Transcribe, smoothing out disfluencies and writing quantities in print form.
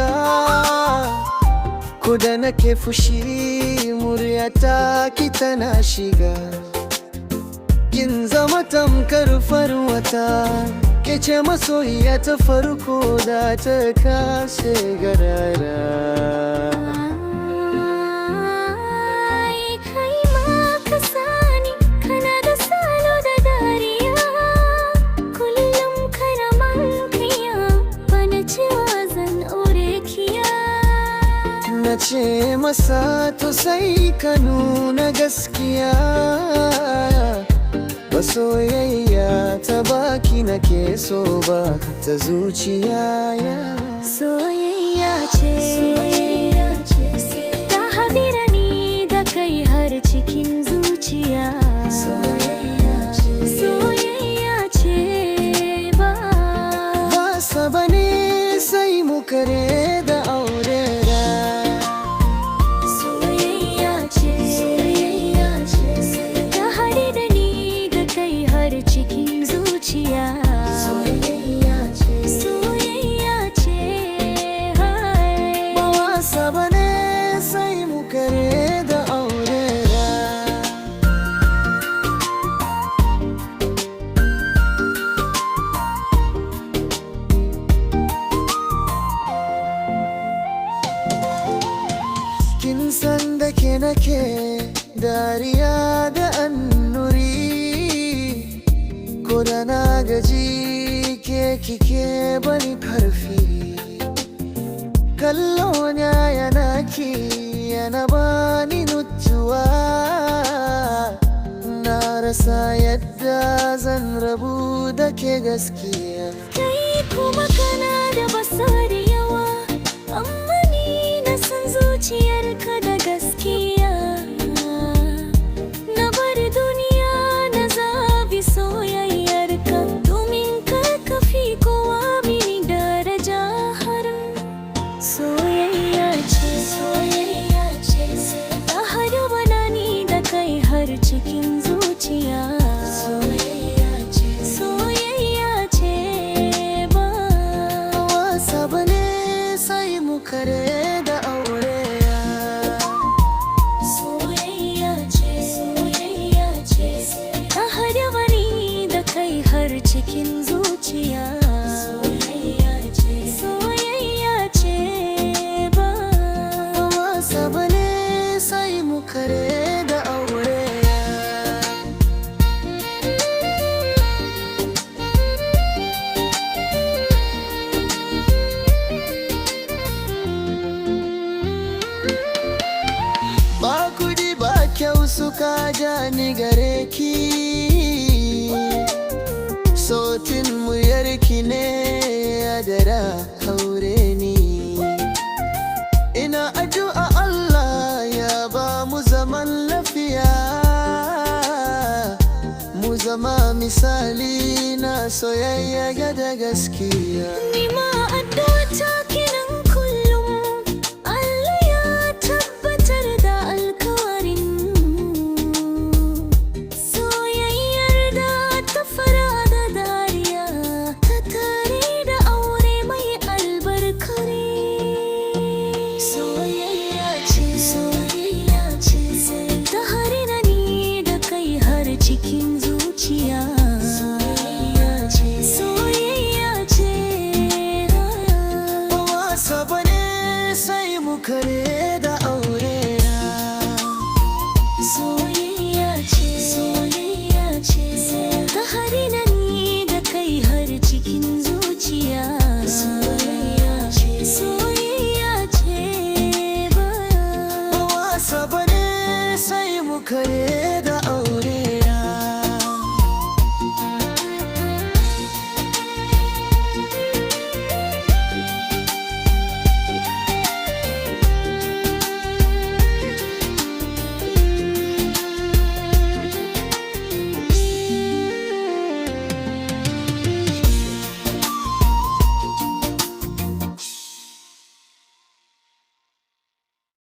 shiga. Ko da nake fushi, muryata ki tana shiga. Kin zama tamkar farwata, ke ce masoyiya ta farko da ta kase garara. Ai, kai ma ka sani kana da salo da dariya. Kullum kana mankiya bana cewa zan aure kiya. Na ce masa, to sai ka nuna gaskiya. Ba soyayya ta baki nake so ba, ta zuciya ya. Soyayya ce ta haɗu da ni da kai har cikin zuciya. Soyayya ce ba. Wasa bane, sai mu kare da aure. Soyayya ce ta haɗu da ni da kai har cikin zuciya. Soyayya ce. Ba wasa bane, sai mu kare da aure. Kin san da ke nake dariya da annuri. Ko da na gaji, ke kike bani karfi. Kallo na yana ki yana bani nutsuwa. Na rasa yadda zan rabu da ke gaskiya. Kai kuma kana da basa da yawa, amma ni na san zuciyarka da gaskiya. Na bar duniya na zabi soyayyarka, domin ka kafi kowa mini daraja har. Soyayya ce ta hadu bana ni da kai har cikin zuciya. Soyayya ce ba. Wasa bane, sai mu kare da aure. Soyayya ce ta hadu bani da kai har cikin zuciya. Soyayya ce ba. Wasa bane, sai mu kare da aure. Ba kudi ba kyau suka ja ni gare ki. Sautin muryarki ne ya dara haure ni. Ina addu'a Allah ya ba mu zaman lafiya, mu zama misali na soyayya da gaskiya. Ni ma addu'a ta kenan kullum, Allah ya tabbatar da alkawarin soyayyar da ta fara da dariya ta tare da aure mai albarkari. Soyayya ce ta hari da ni da kai har cikin zuciya. Soyayya ce. Wasa bane, sai mu kare.